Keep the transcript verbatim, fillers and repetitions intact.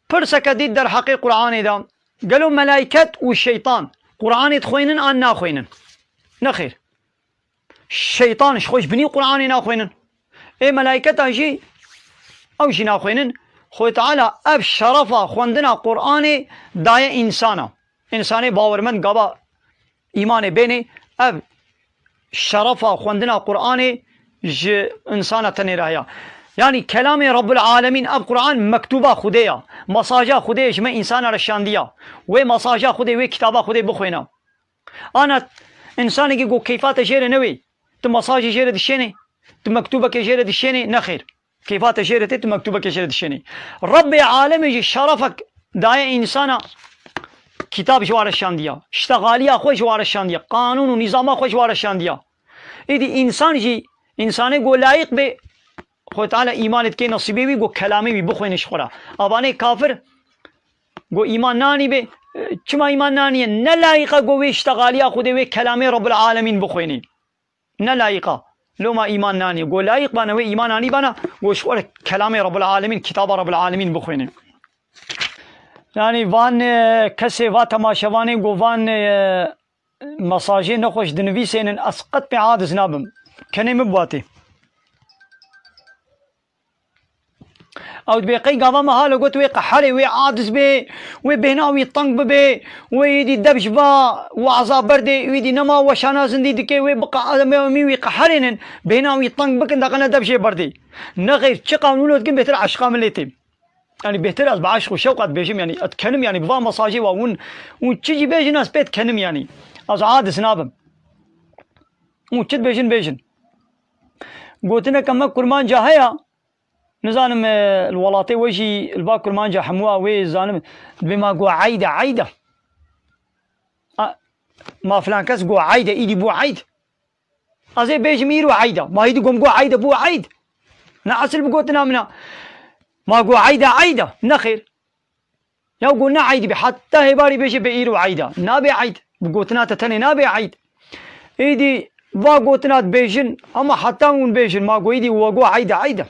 Pirseke dît derheqê Qur'anê de. Gelo melaiket û şeytan Qur'anê dixweynin an naxweynin? Nexêr. Şeytan ji xwe ji binî Qur'anê naxweynin. Ê melaiketa jî, ew jî naxweynin. Xwê Teala ev şerefa xwendina Qur'anê daye însana. Însanê bawermend gava îmanê bênê, ev şerefa xwendina Qur'anê ji însana tenê re heye. Yanî kelamê Rabbul Alemîn, ev Qur'an mektuba Xwedê ya. Mesaja Xwedê ji me însana re şandiya. Wê mesaja Xwedê, wê kitaba Xwedê bixwêne. Ana, însanekî ku keyfa te jê re newê, tu mesajê jê re dişênê, tu mektubekê jê re dişênê, nexêr. Keyfa te jê re tê, tu mektubekê jê re dişênê. Rebbê alemê jî şerefek daye însana, kitab ji wa re şandiya, ştexaliya xwe ji wa re şandiya, qanûn û nîzama xwe ji wa re şandiya. Êdî însan jî, însanê ku layiq bê, Xwedê Teala îmanê dike nesîbê wî, ku kelamê wî bixwêne ji xwe re. Avanê kafir, ku îman nanî bê, çima îman naniye? Ne layiq e ku wê ştexaliya Xwedê, wê kelamê Rabbul Alemîn bixwêne. Ne layiq e. Loma îman naniye. Ku layiq bana wê îman anî bana, ku ji xwe re kelamê Rabbul Alemîn, kitaba Rabbul Alemîn bixwêne. Yanî van, e, kesê, va temaşevanê ku van, e, mesajê nexweş dinivîsênin, ez qet pê adiz nabim. Kenê min bibatê. Ew dibê qey gava me halo got wê qeherê, wê adiz bê, wê bêhna wî teng bibe, wê êdî dev ji va waza berdê, wê dî nema weşana zindî dike, wê bi qe-, em, em wî qeherênin, bêhna wî teng bikin, deqene dev jê berdê. Nexêr, çi qanûno dikin bêtir eşqa min lê tê. Yanî bêhtir ez bi eşq û şewq ez dibêjim, yanî ez dikenim, yanî bi van mesajê wa hûn, hûn çi jî bêjin ez pê dikenim, yanî ez adiz nabim. Hûn çi dibêjin bêjin. Gotineke me kurmanca heye, nizanim, e, li welatê we jî li ba kurmanca hemûa wê zanim, dibê ma go eyde, eyde. A, ma filan kes go eyde, îdî bû eyd. Ez ê bêjim îro eyd e. Ma hîdî gom go eyd e, bû eyd. Ne esil bi gotina min e. Ma go eyd e, eyd e. Nexêr. Ya go ne eyd bê. Heta hêvarî bêje bê îro eyd e. Nabe eyd. Bi gotina te tenê nabe eyd. Êdî va gotina dibêjin, ama heta hûn bêjin, ma go îdî we go eyd e, eyd e.